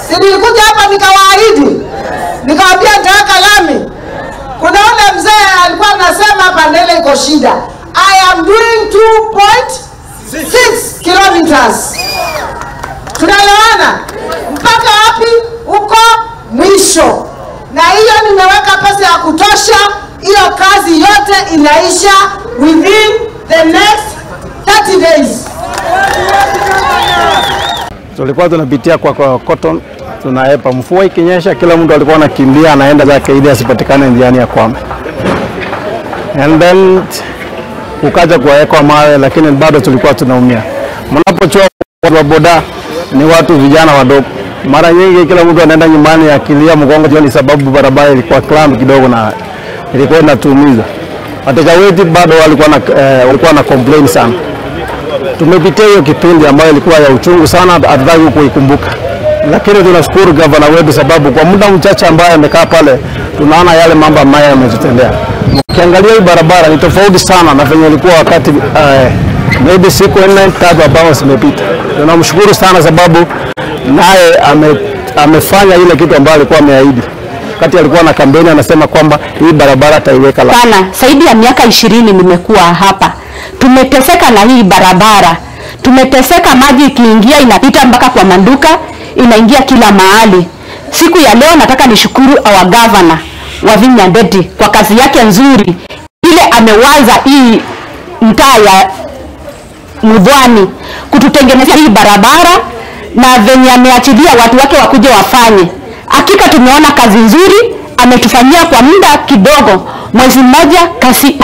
Si nilikuja hapa nikawaahidi, nikawaambia nitaweka lami. Kuna ule mzee alikuwa anasema hapa mbele iko shida. I am doing 2.6 kilometers. Tunaelewana? Mpaka wapi? Huko mwisho. Na hiyo nimeweka pesa ya kutosha. Hiyo kazi yote inaisha within the next 30 days. Tulikuwa tunapitia kwa cotton, tunaepa. Mvua ikinyesha kila mtu alikuwa anakimbia anaenda zake ili asipatikane njiani ya kwame. And then ukaja kuwekwa mawe, lakini bado tulikuwa tunaumia. Mnapochua wa boda ni watu vijana wadogo. Mara nyingi kila mtu anaenda nyumbani akilia mgongo jioni, sababu barabara ilikuwa clamp kidogo na ilikuwa inatuumiza. Wateja wetu bado walikuwa na complain sana. Tumepitia hiyo kipindi ambayo ilikuwa ya uchungu sana, hatutaki kuikumbuka. Lakini tunashukuru gavana wetu sababu kwa muda mchache ambaye amekaa pale tunaona yale mambo ambayo ametutendea. Ukiangalia hii barabara ni tofauti sana na venye ilikuwa wakati maybe siku 4 3 ambazo zimepita. Tunamshukuru sana sababu naye amefanya ile kitu ambayo alikuwa ameahidi. Wakati alikuwa na kampeni anasema kwamba hii barabara ataiweka lami. Sana, zaidi ya miaka 20 nimekuwa hapa. Tumeteseka na hii barabara. Tumeteseka, maji ikiingia inapita mpaka kwa manduka, inaingia kila mahali. Siku ya leo nataka nishukuru our governor Wavinya Ndeti kwa kazi yake nzuri ile amewaza hii mtaa ya Muthwani kututengenezea hii barabara, na venye ameachilia watu wake wakuje wafanye. Hakika tumeona kazi nzuri ametufanyia kwa muda kidogo, mwezi mmoja kasi.